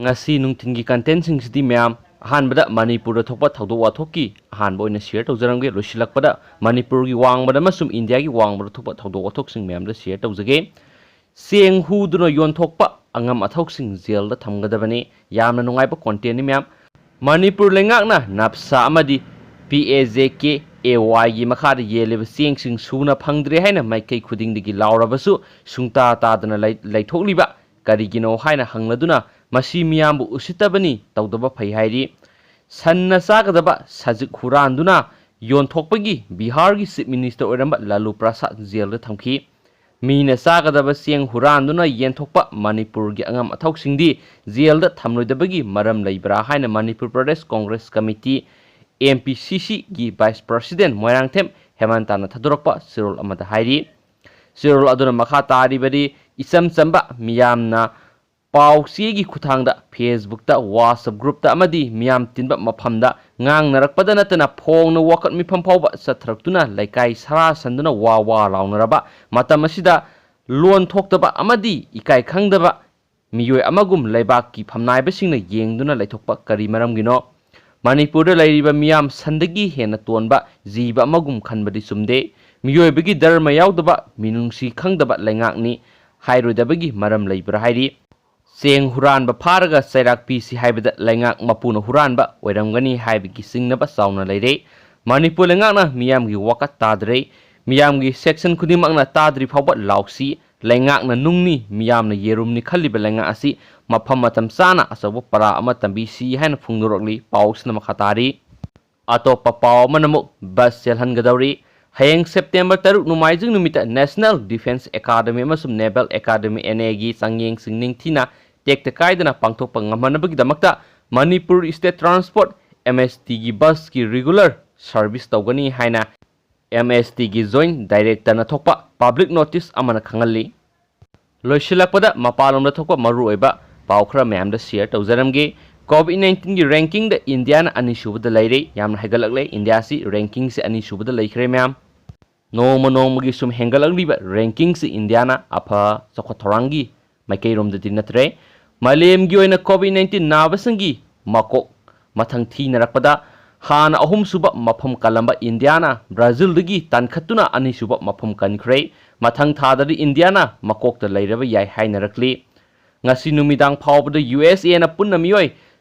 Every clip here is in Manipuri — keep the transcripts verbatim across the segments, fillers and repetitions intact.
ꯉꯁꯤ ꯅꯨꯡꯊꯤꯟꯒꯤ ꯀꯟꯇꯦꯟꯁꯤꯡꯁꯤꯗꯤ ꯃꯌꯥꯝ, ꯑꯍꯥꯟꯕꯗ ꯃꯅꯤꯄꯨꯔꯗ ꯊꯣꯛꯄ ꯊꯧꯗꯣꯛ ꯋꯥꯊꯣꯛꯀꯤ ꯑꯍꯥꯟꯕ ꯑꯣꯏꯅ ꯁꯤꯌꯔ ꯇꯧꯖꯔꯝꯒꯦ꯫ ꯂꯣꯏꯁꯤꯜꯂꯛꯄꯗ ꯃꯅꯤꯄꯨꯔꯒꯤ ꯋꯥꯡꯃꯗ ꯑꯃꯁꯨꯡ ꯏꯟꯗꯤꯌꯥꯒꯤ ꯋꯥꯡꯃꯗ ꯊꯣꯛꯄ ꯊꯧꯗꯣꯛ ꯋꯥꯊꯣꯛꯁꯤꯡ ꯃꯌꯥꯝꯗ ꯁꯤꯌꯔ ꯇꯧꯖꯒꯦ꯫ ꯆꯦꯡ ꯍꯨꯗꯨꯅ ꯌꯣꯟꯊꯣꯛꯄ ꯑꯉꯝ ꯑꯊꯧꯁꯤꯡ ꯖꯦꯜꯗ ꯊꯝꯒꯗꯕꯅꯤ꯫ ꯌꯥꯝꯅ ꯅꯨꯡꯉꯥꯏꯕ ꯀꯣꯟꯇꯦꯟꯅꯤ ꯃꯌꯥꯝ꯫ ꯃꯅꯤꯄꯨꯔ ꯂꯩꯉꯥꯛꯅ ꯅꯞꯁꯥ ꯑꯃꯗꯤ ꯄꯤ ꯑꯦ ꯖꯦ ꯀꯦ ꯑꯦ ꯋꯥꯏꯒꯤ ꯃꯈꯥꯗ ꯌꯦꯜꯂꯤꯕ ꯆꯦꯡꯁꯤꯡ ꯁꯨꯅ ꯐꯪꯗ꯭ꯔꯦ ꯍꯥꯏꯅ ꯃꯥꯏꯀꯩ ꯈꯨꯗꯤꯡꯗꯒꯤ ꯂꯥꯎꯔꯕꯁꯨ ꯁꯨꯡꯇꯥ ꯇꯥꯗꯅ ꯂꯩ-, ꯂꯩꯊꯣꯛꯂꯤꯕ ꯀꯔꯤꯒꯤꯅꯣ ꯍꯥꯏꯅ ꯍꯪꯂꯗꯨꯅ ꯃꯁꯤ ꯃꯤꯌꯥꯝꯕꯨ ꯎꯁꯤꯠꯇꯕꯅꯤ, ꯇꯧꯗꯕ ꯐꯩ ꯍꯥꯏꯔꯤ꯫ ꯁꯟꯅ ꯆꯥꯒꯗꯕ ꯁꯖꯤꯛ ꯍꯨꯔꯥꯟꯗꯨꯅ ꯌꯣꯟꯊꯣꯛꯄꯒꯤ ꯕꯤꯍꯥꯔꯒꯤ ꯆꯤꯐ ꯃꯤꯅꯤꯁꯇꯔ ꯑꯣꯏꯔꯝꯕ ꯂꯥꯂꯨ ꯄ꯭ꯔꯁꯥꯗ ꯖꯦꯜꯗ ꯊꯝꯈꯤ꯫ ꯃꯤꯅ ꯆꯥꯒꯗꯕ ꯆꯦꯡ ꯍꯨꯔꯥꯟꯗꯨꯅ ꯌꯦꯟꯊꯣꯛꯄ ꯃꯅꯤꯄꯨꯔꯒꯤ ꯑꯉꯝ ꯑꯊꯧꯁꯤꯡꯗꯤ ꯖꯦꯜꯗ ꯊꯝꯂꯣꯏꯗꯕꯒꯤ ꯃꯔꯝ ꯂꯩꯕ꯭ꯔꯥ ꯍꯥꯏꯅ Manipur Pradesh Congress committee, M P ꯁꯤ ꯁꯤꯒꯤ ꯚꯥꯏꯁ ꯄ꯭ꯔꯁꯤꯗꯦꯟ ꯃꯣꯏꯔꯥꯡꯊꯦꯝ ꯍꯦꯃꯟꯇꯥꯅ ꯊꯥꯗꯣꯔꯛꯄ ꯆꯦꯔꯣꯜ ꯑꯃꯗ ꯍꯥꯏꯔꯤ꯫ ꯆꯦꯔꯣꯜ ꯑꯗꯨꯅ ꯃꯈꯥ ꯇꯥꯔꯤꯕꯗꯤ, ꯏꯆꯝ ꯆꯝꯕ ꯃꯤꯌꯥꯝꯅ ꯄꯥꯎ ꯆꯦꯒꯤ ꯈꯨꯠꯊꯥꯡꯗ ꯐꯦꯁꯕꯨꯛꯇ, ꯋꯥꯆꯞ ꯒ꯭ꯔꯨꯞꯇ ꯑꯃꯗꯤ ꯃꯤꯌꯥꯝ ꯇꯤꯟꯕ ꯃꯐꯝꯗ ꯉꯥꯡꯅꯔꯛꯄꯗ ꯅꯠꯇꯅ ꯐꯣꯡꯅ ꯋꯥꯀꯠ ꯃꯤꯐꯝ ꯐꯥꯎꯕ ꯆꯠꯊꯔꯛꯇꯨꯅ ꯂꯩꯀꯥꯏ ꯁꯔꯥ ꯁꯟꯗꯨꯅ ꯋꯥ ꯋꯥ ꯂꯥꯎꯅꯔꯕ ꯃꯇꯝ ꯑꯁꯤꯗ ꯂꯣꯟ ꯊꯣꯛꯇꯕ ꯑꯃꯗꯤ ꯏꯀꯥꯏ ꯈꯪꯗꯕ ꯃꯤꯑꯣꯏ ꯑꯃꯒꯨꯝ ꯂꯩꯕꯥꯛꯀꯤ ꯐꯝꯅꯥꯏꯕꯁꯤꯡꯅ ꯌꯦꯡꯗꯨꯅ ꯂꯩꯊꯣꯛꯄ ꯀꯔꯤ ꯃꯔꯝꯒꯤꯅꯣ? ꯃꯅꯤꯄꯨꯔꯗ ꯂꯩꯔꯤꯕ ꯃꯤꯌꯥꯝ ꯁꯟꯗꯒꯤ ꯍꯦꯟꯅ ꯇꯣꯟꯕ ꯖꯤꯕ ꯑꯃꯒꯨꯝ ꯈꯟꯕꯗꯤ ꯆꯨꯝꯗꯦ꯫ ꯃꯤꯑꯣꯏꯕꯒꯤ ꯙꯔꯃ ꯌꯥꯎꯗꯕ, ꯃꯤꯅꯨꯡꯁꯤ ꯈꯪꯗꯕ ꯂꯩꯉꯥꯛꯅꯤ ꯍꯥꯏꯔꯣꯏꯗꯕꯒꯤ ꯃꯔꯝ ꯂꯩꯕ꯭ꯔꯥ ꯍꯥꯏꯔꯤ꯫ ꯆꯦꯡ ꯍꯨꯔꯥꯟꯕ ꯐꯥꯔꯒ ꯆꯩꯔꯥꯛ ꯄꯤꯁꯤ ꯍꯥꯏꯕꯗ ꯂꯩꯉꯥꯛ ꯃꯄꯨꯅ ꯍꯨꯔꯥꯟꯕ ꯑꯣꯏꯔꯝꯒꯅꯤ ꯍꯥꯏꯕꯒꯤ ꯆꯤꯡꯅꯕ ꯆꯥꯎꯅ ꯂꯩꯔꯦ꯫ ꯃꯅꯤꯄꯨꯔ ꯂꯩꯉꯥꯛꯅ ꯃꯤꯌꯥꯝꯒꯤ ꯋꯥꯀꯠ ꯇꯥꯗ꯭ꯔꯦ꯫ ꯃꯤꯌꯥꯝꯒꯤ ꯁꯦꯛꯁꯟ ꯈꯨꯗꯤꯡꯃꯛꯅ ꯇꯥꯗ꯭ꯔꯤ ꯐꯥꯎꯕ ꯂꯥꯎꯁꯤ꯫ ꯂꯩꯉꯥꯛꯅ ꯅꯨꯡꯅꯤ, ꯃꯤꯌꯥꯝꯅ ꯌꯦꯔꯨꯝꯅꯤ ꯈꯜꯂꯤꯕ ꯂꯩꯉꯥꯛ ꯑꯁꯤ ꯃꯐꯝ ꯃꯇꯝ ꯆꯥꯅ ꯑꯆꯧꯕ ꯄꯔꯥ ꯑꯃ ꯇꯝꯕꯤꯁꯤ ꯍꯥꯏꯅ ꯐꯣꯡꯗꯣꯔꯛꯂꯤ꯫ ꯄꯥꯎꯁꯤꯅ ꯃꯈꯥ ꯇꯥꯔꯤ꯫ ꯑꯇꯣꯞꯄ ꯄꯥꯎ ꯑꯃꯅ ꯑꯃꯨꯛ ꯕꯁ ꯆꯦꯜꯍꯟꯒꯗꯧꯔꯤ꯫ ꯍꯌꯦꯡ ꯁꯦꯞꯇꯦꯝꯕꯔ ꯇꯔꯨꯛ ꯅꯣꯡꯃꯥꯏꯖꯤꯡ ꯅꯨꯃꯤꯠꯇ National Defence Academy ꯑꯃꯁꯨꯡ Naval Academy, N A ꯒꯤ ꯆꯥꯡꯌꯦꯡꯁꯤꯡ ꯅꯤꯡꯊꯤꯅ ꯇꯦꯛꯇ ꯀꯥꯏꯗꯅ ꯄꯥꯡꯊꯣꯛꯄ ꯉꯝꯍꯟꯅꯕꯒꯤꯗꯃꯛꯇ Manipur State Transport, M S T ꯒꯤ ꯕꯁꯀꯤ regular service ꯇꯧꯒꯅꯤ ꯍꯥꯏꯅ M S T ꯒꯤ Joint Director ꯅ ꯊꯣꯛꯄ public notice ꯑꯃꯅ ꯈꯪꯍꯜꯂꯤ꯫ ꯂꯣꯏꯁꯤꯜꯂꯛꯄꯗ ꯃꯄꯥꯟꯂꯣꯝꯗ ꯊꯣꯛꯄ ꯃꯔꯨꯑꯣꯏꯕ ꯄꯥꯎ ꯈꯔ ꯃꯌꯥꯝꯗ share ꯇꯧꯖꯔꯝꯒꯦ꯫ COVID nineteen ꯒꯤ ranking ꯗ ꯏꯟꯗꯤꯌꯥꯅ ꯑꯅꯤꯁꯨꯕꯗ ꯂꯩꯔꯦ꯫ ꯌꯥꯝꯅ ꯍꯦꯟꯒꯠꯂꯛꯂꯦ꯫ ꯏꯟꯗꯤꯌꯥꯁꯤ ranking ꯁꯦ ꯑꯅꯤꯁꯨꯕꯗ ꯂꯩꯈ꯭ꯔꯦ ꯃꯌꯥꯝ꯫ ꯅꯣꯡꯃ ꯅꯣꯡꯃꯒꯤ ꯁꯨꯝ ꯍꯦꯟꯒꯠꯂꯛꯂꯤꯕ ranking ꯁꯤ ꯏꯟꯗꯤꯌꯥꯅ ꯑꯐ ꯆꯥꯎꯈꯠ ꯊꯧꯔꯥꯡꯒꯤ ꯃꯥꯏꯀꯩꯔꯣꯝꯗꯗꯤ ꯅꯠꯇ꯭ꯔꯦ꯫ ꯃꯥꯂꯦꯝꯒꯤ ꯑꯣꯏꯅ COVID nineteen ꯅꯥꯕꯁꯤꯡꯒꯤ ꯃꯀꯣꯛ ꯃꯊꯪ ꯊꯤꯅꯔꯛꯄꯗ ꯍꯥꯟꯅ ꯑꯍꯨꯝꯁꯨꯕ ꯃꯐꯝ ꯀꯜꯂꯝꯕ ꯏꯟꯗꯤꯌꯥꯅ ꯕ꯭ꯔꯥꯖꯤꯜꯗꯒꯤ ꯇꯥꯟꯈꯠꯇꯨꯅ ꯑꯅꯤꯁꯨꯕ ꯃꯐꯝ ꯀꯟꯈ꯭ꯔꯦ꯫ ꯃꯊꯪ ꯊꯥꯗꯗꯤ ꯏꯟꯗꯤꯌꯥꯅ ꯃꯀꯣꯛꯇ ꯂꯩꯔꯕ ꯌꯥꯏ ꯍꯥꯏꯅꯔꯛꯂꯤ꯫ ꯉꯁꯤ ꯅꯨꯃꯤꯗꯥꯡ ꯐꯥꯎꯕꯗ ꯌꯨ ꯑꯦꯁ ꯑꯦꯅ ꯄꯨꯟꯅ ꯃꯤꯑꯣꯏ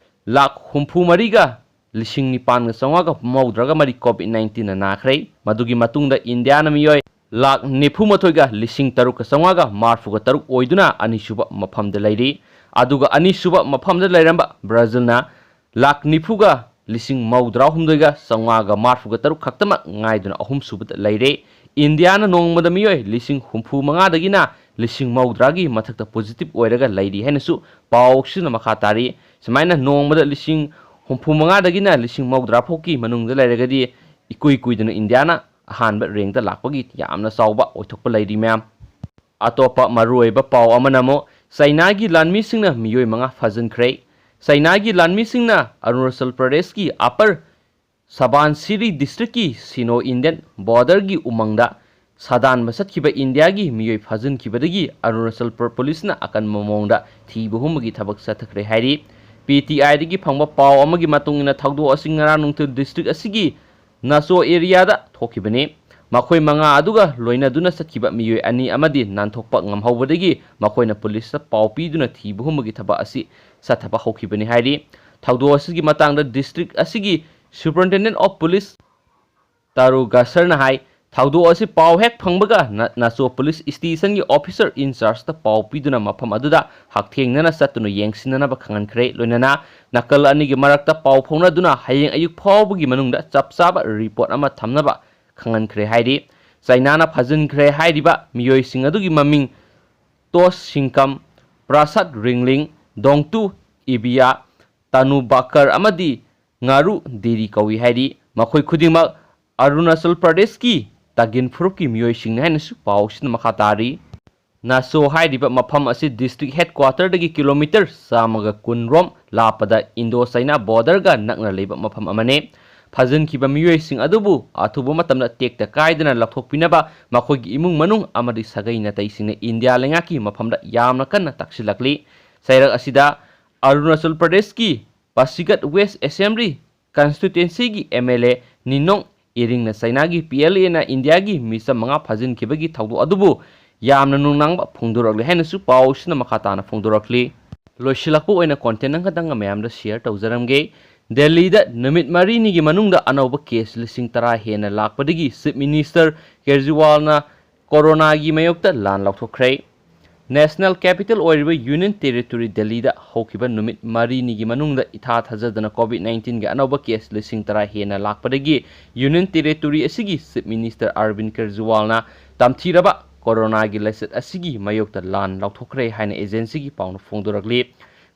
ꯂꯥꯈ ꯍꯨꯝꯐꯨ ꯃꯔꯤꯒ ꯂꯤꯁꯤꯡ ꯅꯤꯄꯥꯟꯒ ꯆꯥꯝꯃꯉꯥꯒ ꯃꯧꯗ꯭ꯔꯥꯒ ꯃꯔꯤ COVID nineteenꯅ ꯅꯥꯈ꯭ꯔꯦ꯫ ꯃꯗꯨꯒꯤ ꯃꯇꯨꯡꯗ ꯏꯟꯗꯤꯌꯥꯅ ꯃꯤꯑꯣꯏ ꯂꯥꯈ ꯅꯤꯐꯨ ꯃꯥꯊꯣꯏꯒ ꯂꯤꯁꯤꯡ ꯇꯔꯨꯛꯀ ꯆꯥꯝꯃꯉꯥꯒ ꯃꯔꯤꯐꯨꯒ ꯇꯔꯨꯛ ꯑꯣꯏꯗꯨꯅ ꯑꯅꯤꯁꯨꯕ ꯃꯐꯝꯗ ꯂꯩꯔꯤ꯫ ꯑꯗꯨꯒ ꯑꯅꯤꯁꯨꯕ ꯃꯐꯝꯗ ꯂꯩꯔꯝꯕ ꯕ꯭ꯔꯥꯖꯤꯜꯅ ꯂꯥꯈ ꯅꯤꯐꯨꯒ ꯂꯤꯁꯤꯡ ꯃꯧꯗ꯭ꯔꯥ ꯍꯨꯝꯗꯣꯏꯒ ꯆꯥꯝꯃꯉꯥꯒ ꯃꯔꯤꯐꯨꯒ ꯇꯔꯨꯛ ꯈꯛꯇꯃꯛ ꯉꯥꯏꯗꯨꯅ ꯑꯍꯨꯝꯁꯨꯕꯗ ꯂꯩꯔꯦ꯫ ꯏꯟꯗꯤꯌꯥꯅ ꯅꯣꯡꯃꯗ ꯃꯤꯑꯣꯏ ꯂꯤꯁꯤꯡ ꯍꯨꯝꯐꯨ ꯃꯉꯥꯗꯒꯤꯅ ꯂꯤꯁꯤꯡ ꯃꯧꯗ꯭ꯔꯥꯒꯤ ꯃꯊꯛꯇ positive ꯑꯣꯏꯔꯒ ꯂꯩꯔꯤ ꯍꯥꯏꯅꯁꯨ ꯄꯥꯎꯁꯤꯅ ꯃꯈꯥ ꯇꯥꯔꯤ꯫ ꯁꯨꯃꯥꯏꯅ ꯅꯣꯡꯃꯗ ꯂꯤꯁꯤꯡ ꯍꯨꯝꯐꯨ ꯃꯉꯥꯗꯒꯤꯅ ꯂꯤꯁꯤꯡ ꯃꯧꯗ꯭ꯔꯥ ꯐꯥꯎꯒꯤ ꯃꯅꯨꯡꯗ ꯂꯩꯔꯒꯗꯤ ꯏꯀꯨꯏ ꯀꯨꯏꯗꯅ ꯏꯟꯗꯤꯌꯥꯅ ꯑꯍꯥꯟꯕ ꯔꯦꯡꯗ ꯂꯥꯛꯄꯒꯤ ꯌꯥꯝꯅ ꯆꯥꯎꯕ ꯑꯣꯏꯊꯣꯛꯄ ꯂꯩꯔꯤ ꯃꯌꯥꯝ꯫ ꯑꯇꯣꯞꯄ ꯃꯔꯨꯑꯣꯏꯕ ꯄꯥꯎ ꯑꯃꯅ ꯑꯃꯨꯛ ꯆꯩꯅꯥꯒꯤ ꯂꯥꯟꯃꯤꯁꯤꯡꯅ ꯃꯤꯑꯣꯏ ꯃꯉꯥ ꯐꯥꯖꯤꯟꯈ꯭ꯔꯦ꯫ ꯆꯩꯅꯥꯒꯤ ꯂꯥꯟꯃꯤꯁꯤꯡꯅ ꯑꯔꯨꯅꯥꯆꯜ ꯄ꯭ꯔꯗꯦꯁꯀꯤ ꯑꯄꯔ ꯁꯕꯥꯟꯁꯤꯔꯤ ꯗꯤꯁꯇ꯭ꯔꯤꯛꯀꯤ ꯁꯤꯅꯣ ꯏꯟꯗꯤꯌꯟ ꯕꯣꯔꯗꯔꯒꯤ ꯎꯃꯪꯗ ꯁꯥꯗꯥꯟꯕ ꯆꯠꯈꯤꯕ ꯏꯟꯗꯤꯌꯥꯒꯤ ꯃꯤꯑꯣꯏ ꯐꯥꯖꯤꯟꯈꯤꯕꯗꯒꯤ ꯑꯔꯨꯅꯥꯆꯜ ꯄ꯭ꯔ-, ꯄꯨꯂꯤꯁꯅ ꯑꯀꯟꯕ ꯃꯑꯣꯡꯗ ꯊꯤꯕ ꯍꯨꯝꯕꯒꯤ ꯊꯕꯛ ꯆꯠꯊꯈ꯭ꯔꯦ ꯍꯥꯏꯔꯤ꯫ ꯄꯤ ꯇꯤ ꯑꯥꯏꯗꯒꯤ ꯐꯪꯕ ꯄꯥꯎ ꯑꯃꯒꯤ ꯃꯇꯨꯡ ꯏꯟꯅ ꯊꯧꯗꯣꯛ ꯑꯁꯤ ꯉꯔꯥꯡ ꯅꯨꯡꯊꯤꯜ ꯗꯤꯁꯇ꯭ꯔꯤꯛ ꯑꯁꯤꯒꯤ ꯅꯥꯆꯣ ꯑꯦꯔꯤꯌꯥꯗ ꯊꯣꯛꯈꯤꯕꯅꯤ꯫ ꯃꯈꯣꯏ ꯃꯉꯥ ꯑꯗꯨꯒ ꯂꯣꯏꯅꯗꯨꯅ ꯆꯠꯈꯤꯕ ꯃꯤꯑꯣꯏ ꯑꯅꯤ ꯑꯃꯗꯤ ꯅꯥꯟꯊꯣꯛꯄ ꯉꯝꯍꯧꯕꯗꯒꯤ ꯃꯈꯣꯏꯅ ꯄꯨꯂꯤꯁꯇ ꯄꯥꯎ ꯄꯤꯗꯨꯅ ꯊꯤꯕ ꯍꯨꯝꯕꯒꯤ ꯊꯕꯛ ꯑꯁꯤ ꯆꯠꯊꯕ ꯍꯧꯈꯤꯕꯅꯤ ꯍꯥꯏꯔꯤ꯫ ꯊꯧꯗꯣꯛ ꯑꯁꯤꯒꯤ ꯃꯇꯥꯡꯗ ꯗꯤꯁꯇ꯭ꯔꯤꯛ ꯑꯁꯤꯒꯤ Superintendent of Police ꯇꯥꯔꯨ ꯒꯁꯔꯅ ꯍꯥꯏ, ꯊꯧꯗꯣꯛ ꯑꯁꯤ ꯄꯥꯎ ꯍꯦꯛ ꯐꯪꯕꯒ ꯅ-, ꯅꯥꯆꯣ ꯄꯨꯂꯤꯁ ꯁ꯭ꯇꯦꯁꯟꯒꯤ ꯑꯣꯐꯤꯁꯔ ꯏꯟ ꯆꯥꯔꯖꯇ ꯄꯥꯎ ꯄꯤꯗꯨꯅ ꯃꯐꯝ ꯑꯗꯨꯗ ꯍꯛꯊꯦꯡꯅꯅ ꯆꯠꯇꯨꯅ ꯌꯦꯡꯁꯤꯟꯅꯅꯕ ꯈꯪꯍꯟꯈ꯭ꯔꯦ꯫ ꯂꯣꯏꯅꯅ ꯅꯥꯀꯜ ꯑꯅꯤꯒꯤ ꯃꯔꯛꯇ ꯄꯥꯎ ꯐꯥꯎꯅꯗꯨꯅ ꯍꯌꯦꯡ ꯑꯌꯨꯛ ꯐꯥꯎꯕꯒꯤ ꯃꯅꯨꯡꯗ ꯆꯞ ꯆꯥꯕ ꯔꯤꯄꯣꯔꯠ ꯑꯃ ꯊꯝꯅꯕ ꯈꯪꯍꯟꯈ꯭ꯔꯦ ꯍꯥꯏꯔꯤ꯫ ꯆꯩꯅꯥꯅ ꯐꯥꯖꯤꯟꯈ꯭ꯔꯦ ꯍꯥꯏꯔꯤꯕ ꯃꯤꯑꯣꯏꯁꯤꯡ ꯑꯗꯨꯒꯤ ꯃꯃꯤꯡ ꯇꯣꯁ ꯁꯤꯡꯀꯝ, ꯄ꯭ꯔꯥꯁꯥꯗ ꯔꯤꯡꯂꯤꯡ, ꯗꯣꯡꯇꯨ ꯏꯕꯤꯌꯥ, ꯇꯥꯅꯨ ꯕꯥꯀꯔ ꯑꯃꯗꯤ ꯉꯥꯔꯨ ꯗꯦꯔꯤ ꯀꯧꯏ ꯍꯥꯏꯔꯤ꯫ ꯃꯈꯣꯏ ꯈꯨꯗꯤꯡꯃꯛ ꯑꯔꯨꯅꯥꯆꯜ ꯄ꯭ꯔꯗꯦꯁꯀꯤ ꯇꯥꯒꯤꯟ ꯐꯨꯔꯨꯞꯀꯤ ꯃꯤꯑꯣꯏꯁꯤꯡꯅꯤ ꯍꯥꯏꯅꯁꯨ ꯄꯥꯎꯁꯤꯅ ꯃꯈꯥ ꯇꯥꯔꯤ꯫ ꯅꯥꯆꯣ ꯍꯥꯏꯔꯤꯕ ꯃꯐꯝ ꯑꯁꯤ ꯗꯤꯁꯇ꯭ꯔꯤꯛ ꯍꯦꯗꯀ꯭ꯋꯥꯇꯔꯗꯒꯤ ꯀꯤꯂꯣꯃꯤꯇꯔ ꯆꯥꯝꯃꯒ ꯀꯨꯟ ꯔꯣꯝ ꯂꯥꯞꯄꯗ ꯏꯟꯗꯣ ꯆꯩꯅꯥ ꯕꯣꯔꯗꯔꯒ ꯅꯛꯅ ꯂꯩꯕ ꯃꯐꯝ ꯑꯃꯅꯤ꯫ ꯐꯥꯖꯤꯟꯈꯤꯕ ꯃꯤꯑꯣꯏꯁꯤꯡ ꯑꯗꯨꯕꯨ ꯑꯊꯨꯕ ꯃꯇꯝꯗ ꯇꯦꯛꯇ ꯀꯥꯏꯗꯅ ꯂꯧꯊꯣꯛꯄꯤꯅꯕ ꯃꯈꯣꯏꯒꯤ ꯏꯃꯨꯡ ꯃꯅꯨꯡ ꯑꯃꯗꯤ ꯁꯥꯒꯩ ꯅꯥꯇꯩꯁꯤꯡꯅ ꯏꯟꯗꯤꯌꯥ ꯂꯩꯉꯥꯛꯀꯤ ꯃꯐꯝꯗ ꯌꯥꯝꯅ ꯀꯟꯅ ꯇꯛꯁꯤꯜꯂꯛꯂꯤ꯫ ꯆꯩꯔꯛ ꯑꯁꯤꯗ ꯑꯔꯨꯅꯥꯆꯜ ꯄ꯭ꯔꯗꯦꯁꯀꯤ ꯄꯥꯁꯤꯒꯠ ꯋꯦꯁ ꯑꯦꯁꯦꯝꯕ꯭ꯂꯤ ꯀꯟꯁꯇꯤꯇ꯭ꯋꯦꯟꯁꯤꯒꯤ M L A Ninong Ering ꯆꯩꯅꯥꯒꯤ ꯄꯤ ꯑꯦꯜ ꯑꯦꯅ ꯏꯟꯗꯤꯌꯥꯒꯤ ꯃꯤꯆꯝ ꯃꯉꯥ ꯐꯥꯖꯤꯟꯈꯤꯕꯒꯤ ꯊꯧꯗꯣꯛ ꯑꯗꯨꯕꯨ ꯌꯥꯝꯅ ꯅꯨꯡꯅꯥꯡꯕ ꯐꯣꯡꯗꯣꯔꯛꯂꯤ ꯍꯥꯏꯅꯁꯨ ꯄꯥꯎꯁꯤꯅ ꯃꯈꯥ ꯇꯥꯅ ꯐꯣꯡꯗꯣꯔꯛꯂꯤ꯫ ꯂꯣꯏꯁꯤꯜꯂꯛꯄ ꯑꯣꯏꯅ ꯀꯣꯟꯇꯦꯟ ꯑꯃꯈꯛꯇꯪꯒ ꯃꯌꯥꯝꯗ ꯁꯤꯌꯔ ꯇꯧꯖꯔꯝꯒꯦ꯫ ꯗꯦꯜꯂꯤꯗ ꯅꯨꯃꯤꯠ ꯃꯔꯤꯅꯤꯒꯤ ꯃꯅꯨꯡꯗ ꯑꯅꯧꯕ ꯀꯦꯁ ꯂꯤꯁꯤꯡ ꯇꯔꯥ ꯍꯦꯟꯅ ꯂꯥꯛꯄꯗꯒꯤ ꯆꯤꯐ ꯃꯤꯅꯤꯁꯇꯔ ꯀꯦꯖ꯭ꯔꯤꯋꯥꯜꯅ ꯀꯣꯔꯣꯅꯥꯒꯤ ꯃꯥꯌꯣꯛꯇ ꯂꯥꯟ ꯂꯧꯊꯣꯛꯈ꯭ꯔꯦ꯫ ꯅꯦꯁꯅꯦꯜ ꯀꯦꯄꯤꯇꯦꯜ ꯑꯣꯏꯔꯤꯕ ꯌꯨꯅꯤꯌꯟ ꯇꯦꯔꯤꯇꯣꯔꯤ ꯗꯦꯜꯂꯤꯗ ꯍꯧꯈꯤꯕ ꯅꯨꯃꯤꯠ ꯃꯔꯤꯅꯤꯒꯤ ꯃꯅꯨꯡꯗ ꯏꯊꯥ ꯊꯥꯖꯗꯅ ꯀꯣꯚꯤꯗ ꯅꯥꯏꯟꯇꯤꯟꯒꯤ ꯑꯅꯧꯕ ꯀꯦꯁ ꯂꯤꯁꯤꯡ ꯇꯔꯥ ꯍꯦꯟꯅ ꯂꯥꯛꯄꯗꯒꯤ ꯌꯨꯅꯤꯌꯟ ꯇꯦꯔꯤꯇꯣꯔꯤ ꯑꯁꯤꯒꯤ ꯆꯤꯐ ꯃꯤꯅꯤꯁꯇꯔ ꯑꯔꯕꯤꯟ ꯀꯦꯖ꯭ꯔꯤꯋꯥꯜꯅ ꯇꯝꯊꯤꯔꯕ ꯀꯣꯔꯣꯅꯥꯒꯤ ꯂꯥꯏꯆꯠ ꯑꯁꯤꯒꯤ ꯃꯥꯌꯣꯛꯇ ꯂꯥꯟ ꯂꯧꯊꯣꯛꯈ꯭ꯔꯦ ꯍꯥꯏꯅ ꯑꯦꯖꯦꯟꯁꯤꯒꯤ ꯄꯥꯎꯅ ꯐꯣꯡꯗꯣꯔꯛꯂꯤ꯫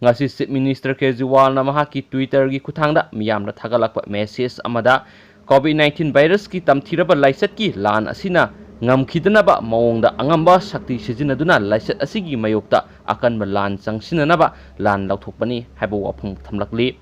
ꯉꯁꯤ ꯆꯤꯐ ꯃꯤꯅꯤꯁꯇꯔ ꯀꯦꯖ꯭ꯔꯤꯋꯥꯜꯅ ꯃꯍꯥꯛꯀꯤ ꯇ꯭ꯋꯤꯇꯔꯒꯤ ꯈꯨꯠꯊꯥꯡꯗ ꯃꯤꯌꯥꯝꯗ ꯊꯥꯒꯠꯂꯛꯄ ꯃꯦꯁꯦꯖ ꯑꯃꯗ, ꯀꯣꯚꯤꯗ ꯅꯥꯏꯟꯇꯤꯟ ꯚꯥꯏꯔꯁꯀꯤ ꯇꯝꯊꯤꯔꯕ ꯂꯥꯏꯆꯠꯀꯤ ꯂꯥꯟ ꯑꯁꯤꯅ ꯉꯝꯈꯤꯗꯅꯕ ꯃꯑꯣꯡꯗ ꯑꯉꯝꯕ ꯁꯛꯇꯤ ꯁꯤꯖꯤꯟꯅꯗꯨꯅ ꯂꯥꯏꯆꯠ ꯑꯁꯤꯒꯤ ꯃꯥꯌꯣꯛꯇ ꯑꯀꯟꯕ ꯂꯥꯟ ꯆꯪꯁꯤꯟꯅꯅꯕ ꯂꯥꯟ ꯂꯧꯊꯣꯛꯄꯅꯤ ꯍꯥꯏꯕ ꯋꯥꯐꯝ ꯊꯝꯂꯛꯂꯤ꯫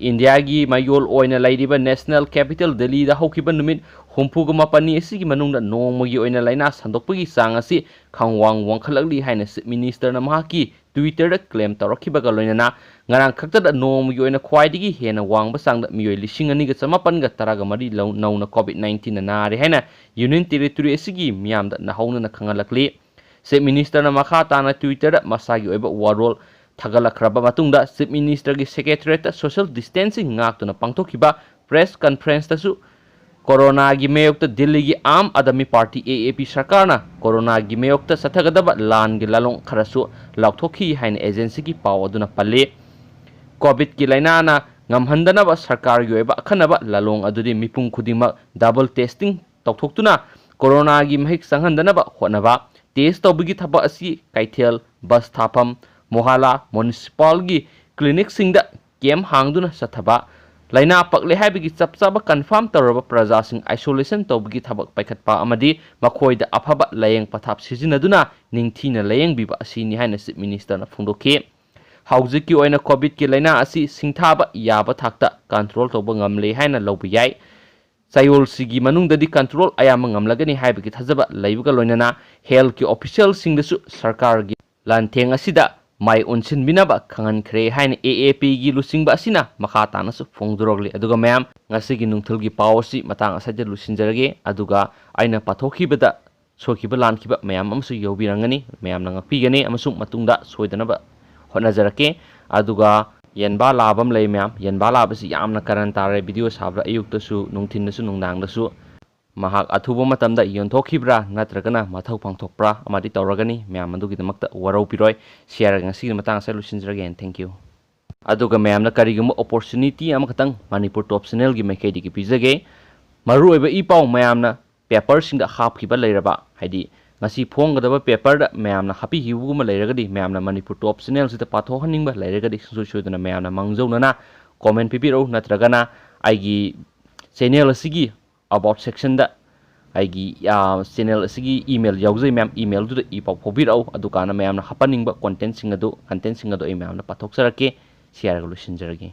ꯏꯟꯗꯤꯌꯥꯒꯤ ꯃꯌꯣꯜ ꯑꯣꯏꯅ ꯂꯩꯔꯤꯕ ꯅꯦꯁꯅꯦꯜ ꯀꯦꯄꯤꯇꯦꯜ ꯗꯦꯜꯂꯤꯗ ꯍꯧꯈꯤꯕ ꯅꯨꯃꯤꯠ ꯍꯨꯝꯐꯨꯒ ꯃꯥꯄꯟꯅꯤ ꯑꯁꯤꯒꯤ ꯃꯅꯨꯡꯗ ꯅꯣꯡꯃꯒꯤ ꯑꯣꯏꯅ ꯂꯥꯏꯅꯥ ꯁꯟꯗꯣꯛꯄꯒꯤ ꯆꯥꯡ ꯑꯁꯤ ꯈꯪꯋꯥꯡ ꯋꯥꯡꯈꯠꯂꯛꯂꯤ ꯍꯥꯏꯅ ꯆꯤꯐ ꯃꯤꯅꯤꯁꯇꯔꯅ ꯃꯍꯥꯛꯀꯤ ꯇ꯭ꯋꯤꯇꯔꯗ ꯀ꯭ꯂꯦꯝ ꯇꯧꯔꯛꯈꯤꯕꯒ ꯂꯣꯏꯅꯅ ꯉꯔꯥꯡ ꯈꯛꯇꯗ ꯅꯣꯡꯃꯒꯤ ꯑꯣꯏꯅ ꯈ꯭ꯋꯥꯏꯗꯒꯤ ꯍꯦꯟꯅ ꯋꯥꯡꯕ ꯆꯥꯡꯗ ꯃꯤꯑꯣꯏ ꯂꯤꯁꯤꯡ ꯑꯅꯤꯒ ꯆꯃꯥꯄꯟꯒ ꯇꯔꯥꯒ ꯃꯔꯤ ꯂꯧ-, ꯅꯧꯅ ꯀꯣꯚꯤꯗ ꯅꯥꯏꯟꯇꯤꯟꯅ ꯅꯥꯔꯦ ꯍꯥꯏꯅ ꯌꯨꯅꯤꯌꯟ ꯇꯦꯔꯤꯇꯣꯔꯤ ꯑꯁꯤꯒꯤ ꯃꯤꯌꯥꯝꯗ ꯅꯧꯍꯧꯅꯅ ꯈꯪꯍꯜꯂꯛꯂꯤ꯫ ꯆꯤꯐ ꯃꯤꯅꯤꯁꯇꯔꯅ ꯃꯈꯥ ꯇꯥꯅ ꯇ꯭ꯋꯤꯇꯔꯗ ꯃꯁꯥꯒꯤ ꯑꯣꯏꯕ ꯋꯥꯔꯣꯜ ꯊꯥꯒꯠꯂꯛꯈ꯭ꯔꯕ ꯃꯇꯨꯡꯗ ꯆꯤꯐ ꯃꯤꯅꯤꯁꯇꯔꯒꯤ ꯁꯦꯀ꯭ꯔꯦꯇꯔꯤꯌꯦꯠꯇ ꯁꯣꯁꯤꯌꯦꯜ ꯗꯤꯁꯇꯦꯟꯁꯤꯡ ꯉꯥꯛꯇꯨꯅ ꯄꯥꯡꯊꯣꯛꯈꯤꯕ ꯄ꯭ꯔꯦꯁ ꯀꯟꯐꯔꯦꯟꯁꯇꯁꯨ ꯀꯣꯔꯣꯅꯥꯒꯤ ꯃꯥꯌꯣꯛꯇ ꯗꯤꯜꯂꯤꯒꯤ ꯑꯥꯝ ꯑꯥꯗꯃꯤ ꯄꯥꯔꯇꯤ, ꯑꯦ ꯑꯦ ꯄꯤ, ꯁꯔꯀꯥꯔꯅ ꯀꯣꯔꯣꯅꯥꯒꯤ ꯃꯥꯌꯣꯛꯇ ꯆꯠꯊꯒꯗꯕ ꯂꯥꯟꯒꯤ ꯂꯥꯂꯣꯡ ꯈꯔꯁꯨ ꯂꯥꯎꯊꯣꯛꯈꯤ ꯍꯥꯏꯅ ꯑꯦꯖꯦꯟꯁꯤꯒꯤ ꯄꯥꯎ ꯑꯗꯨꯅ ꯄꯜꯂꯤ꯫ ꯀꯣꯚꯤꯗꯀꯤ ꯂꯥꯏꯅꯥꯅ ꯉꯝꯍꯟꯗꯅꯕ ꯁꯔꯀꯥꯔꯒꯤ ꯑꯣꯏꯕ ꯑꯈꯟꯅꯕ ꯂꯥꯂꯣꯡ ꯑꯗꯨꯗꯤ ꯃꯤꯄꯨꯝ ꯈꯨꯗꯤꯡꯃꯛ ꯗꯕꯜ ꯇꯦꯁꯇꯤꯡ ꯇꯧꯊꯣꯛꯇꯨꯅ ꯀꯣꯔꯣꯅꯥꯒꯤ ꯃꯍꯤꯛ ꯆꯪꯍꯟꯗꯅꯕ ꯍꯣꯠꯅꯕ, ꯇꯦꯁ ꯇꯧꯕꯒꯤ ꯊꯕꯛ ꯑꯁꯤ ꯀꯩꯊꯦꯜ, ꯕꯁ ꯊꯥꯐꯝ, ꯃꯣꯍꯥꯂꯥ, ꯃꯨꯅꯤꯁꯤꯄꯥꯜꯒꯤ ꯀ꯭ꯂꯤꯅꯤꯛꯁꯤꯡꯗ ꯀꯦꯝꯞ ꯍꯥꯡꯗꯨꯅ ꯆꯠꯊꯕ, ꯂꯥꯏꯅꯥ ꯄꯛꯂꯦ ꯍꯥꯏꯕꯒꯤ ꯆꯞ ꯆꯥꯕ ꯀꯟꯐꯥꯔꯝ ꯇꯧꯔꯕ ꯄ꯭ꯔꯖꯥꯁꯤꯡ ꯑꯥꯏꯁꯣꯂꯦꯁꯟ ꯇꯧꯕꯒꯤ ꯊꯕꯛ ꯄꯥꯏꯈꯠꯄ ꯑꯃꯗꯤ ꯃꯈꯣꯏꯗ ꯑꯐꯕ ꯂꯥꯌꯦꯡ ꯄꯊꯥꯞ ꯁꯤꯖꯤꯟꯅꯗꯨꯅ ꯅꯤꯡꯊꯤꯅ ꯂꯥꯌꯦꯡꯕꯤꯕ ꯑꯁꯤꯅꯤ ꯍꯥꯏꯅ ꯆꯤꯐ ꯃꯤꯅꯤꯁꯇꯔꯅ ꯐꯣꯡꯗꯣꯛꯈꯤ꯫ ꯍꯧꯖꯤꯛꯀꯤ ꯑꯣꯏꯅ ꯀꯣꯚꯤꯗꯀꯤ ꯂꯥꯏꯅꯥ ꯑꯁꯤ ꯁꯤꯡꯊꯥꯕ ꯌꯥꯕ ꯊꯥꯛꯇ ꯀꯟꯇ꯭ꯔꯣꯜ ꯇꯧꯕ ꯉꯝꯂꯦ ꯍꯥꯏꯅ ꯂꯧꯕ ꯌꯥꯏ꯫ ꯆꯌꯣꯜꯁꯤꯒꯤ ꯃꯅꯨꯡꯗꯗꯤ ꯀꯟꯇ꯭ꯔꯣꯜ ꯑꯌꯥꯝꯕ ꯉꯝꯂꯒꯅꯤ ꯍꯥꯏꯕꯒꯤ ꯊꯥꯖꯕ ꯂꯩꯕꯒ ꯂꯣꯏꯅꯅ ꯍꯦꯜꯊꯀꯤ ꯑꯣꯐꯤꯁꯤꯌꯦꯜꯁꯤꯡꯗꯁꯨ ꯁꯔꯀꯥꯔꯒꯤ ꯂꯥꯟꯊꯦꯡ ꯑꯁꯤꯗ ꯃꯥꯏ ꯑꯣꯟꯁꯤꯟꯕꯤꯅꯕ ꯈꯪꯍꯟꯈ꯭ꯔꯦ ꯍꯥꯏꯅ ꯑꯦ ꯑꯦ ꯄꯤꯒꯤ ꯂꯨꯆꯤꯡꯕ ꯑꯁꯤꯅ ꯃꯈꯥ ꯇꯥꯅꯁꯨ ꯐꯣꯡꯗꯣꯔꯛꯂꯤ꯫ ꯑꯗꯨꯒ ꯃꯌꯥꯝ, ꯉꯁꯤꯒꯤ ꯅꯨꯡꯊꯤꯜꯒꯤ ꯄꯥꯎ ꯑꯁꯤ ꯃꯇꯥꯡ ꯑꯁꯤꯗ ꯂꯣꯏꯁꯤꯟꯖꯔꯒꯦ꯫ ꯑꯗꯨꯒ ꯑꯩꯅ ꯄꯥꯊꯣꯛꯈꯤꯕꯗ ꯁꯣꯏꯈꯤꯕ ꯂꯥꯟꯈꯤꯕ ꯃꯌꯥꯝ ꯑꯃꯁꯨ ꯌꯥꯎꯕꯤꯔꯝꯒꯅꯤ꯫ ꯃꯌꯥꯝꯅ ꯉꯥꯛꯄꯤꯒꯅꯤ ꯑꯃꯁꯨꯡ ꯃꯇꯨꯡꯗ ꯁꯣꯏꯗꯅꯕ ꯍꯣꯠꯅꯖꯔꯛꯀꯦ꯫ ꯑꯗꯨꯒ ꯌꯦꯟꯕꯥ ꯂꯥꯕ ꯑꯃ ꯂꯩ ꯃꯌꯥꯝ꯫ ꯌꯦꯟꯕꯥ ꯂꯥꯕꯁꯤ ꯌꯥꯝꯅ ꯀꯔꯟ ꯇꯥꯔꯦ꯫ ꯚꯤꯗꯤꯑꯣ ꯁꯥꯕꯗ ꯑꯌꯨꯛꯇꯁꯨ, ꯅꯨꯡꯊꯤꯟꯗꯁꯨ, ꯅꯨꯡꯗꯥꯡꯗꯁꯨ꯫ ꯃꯍꯥꯛ ꯑꯊꯨꯕ ꯃꯇꯝꯗ ꯌꯣꯟꯊꯣꯛꯈꯤꯕ꯭ꯔꯥ ꯅꯠꯇ꯭ꯔꯒꯅ ꯃꯊꯧ ꯄꯥꯡꯊꯣꯛꯄ꯭ꯔꯥ ꯑꯃꯗꯤ ꯇꯧꯔꯒꯅꯤ꯫ ꯃꯌꯥꯝ ꯑꯗꯨꯒꯤꯗꯃꯛꯇ ꯋꯥꯔꯧꯕꯤꯔꯣꯏ꯫ ꯁꯤꯌꯥꯔꯒ ꯉꯁꯤꯒꯤ ꯃꯇꯥꯡ ꯑꯁꯤꯗ ꯂꯣꯏꯁꯤꯟꯖꯔꯒꯦ꯫ And thank you꯫ ꯑꯗꯨꯒ ꯃꯌꯥꯝꯅ ꯀꯔꯤꯒꯨꯝꯕ opportunity ꯑꯃꯈꯛꯇꯪ ꯃꯅꯤꯄꯨꯔ ꯇꯣꯞ ꯆꯦꯅꯦꯜꯒꯤ ꯃꯥꯏꯀꯩꯗꯒꯤ ꯄꯤꯖꯒꯦ꯫ ꯃꯔꯨꯑꯣꯏꯕ ꯏ ꯄꯥꯎ ꯃꯌꯥꯝꯅ ꯄꯦꯄꯔꯁꯤꯡꯗ ꯍꯥꯞꯈꯤꯕ ꯂꯩꯔꯕ, ꯍꯥꯏꯗꯤ ꯉꯁꯤ ꯐꯣꯡꯒꯗꯕ ꯄꯦꯄꯔꯗ ꯃꯌꯥꯝꯅ ꯍꯥꯞꯄꯤꯈꯤꯕꯒꯨꯝꯕ ꯂꯩꯔꯒꯗꯤ, ꯃꯌꯥꯝꯅ ꯃꯅꯤꯄꯨꯔ ꯇꯣꯞ ꯆꯦꯅꯦꯜꯁꯤꯗ ꯄꯥꯊꯣꯛꯍꯟꯅꯤꯡꯕ ꯂꯩꯔꯒꯗꯤ, ꯁꯨꯡꯁꯣꯏ ꯁꯣꯏꯗꯅ ꯃꯌꯥꯝꯅ ꯃꯥꯡꯖꯧꯅꯅ ꯀꯣꯃꯦꯟ ꯄꯤꯕꯤꯔꯛꯎ, ꯅꯠꯇ꯭ꯔꯒꯅ ꯑꯩꯒꯤ ꯆꯦꯅꯦꯜ ꯑꯁꯤꯒꯤ about ꯁꯦꯛꯁꯟꯗ ꯑꯩꯒꯤ ꯆꯦꯅꯦꯜ ꯑꯁꯤꯒꯤ ꯏꯃꯦꯜ ꯌꯥꯎꯖꯩ ꯃꯌꯥꯝ, ꯏꯃꯦꯜꯗꯨꯗ ꯏ ꯄꯥꯎ ꯐꯥꯎꯕꯤꯔꯛꯎ꯫ ꯑꯗꯨꯀꯥꯟꯗ ꯃꯌꯥꯝꯅ ꯍꯥꯞꯍꯟꯅꯤꯡꯕ ꯀꯣꯟꯇꯦꯟꯁꯤꯡ ꯑꯗꯨ, ꯀꯟꯇꯦꯟꯁꯤꯡ ꯑꯗꯨ ꯑꯩ ꯃꯌꯥꯝꯅ ꯄꯥꯊꯣꯛꯆꯔꯛꯀꯦ꯫ ꯁꯤꯌꯥꯔꯒ ꯂꯣꯏꯁꯤꯟꯖꯔꯒꯦ꯫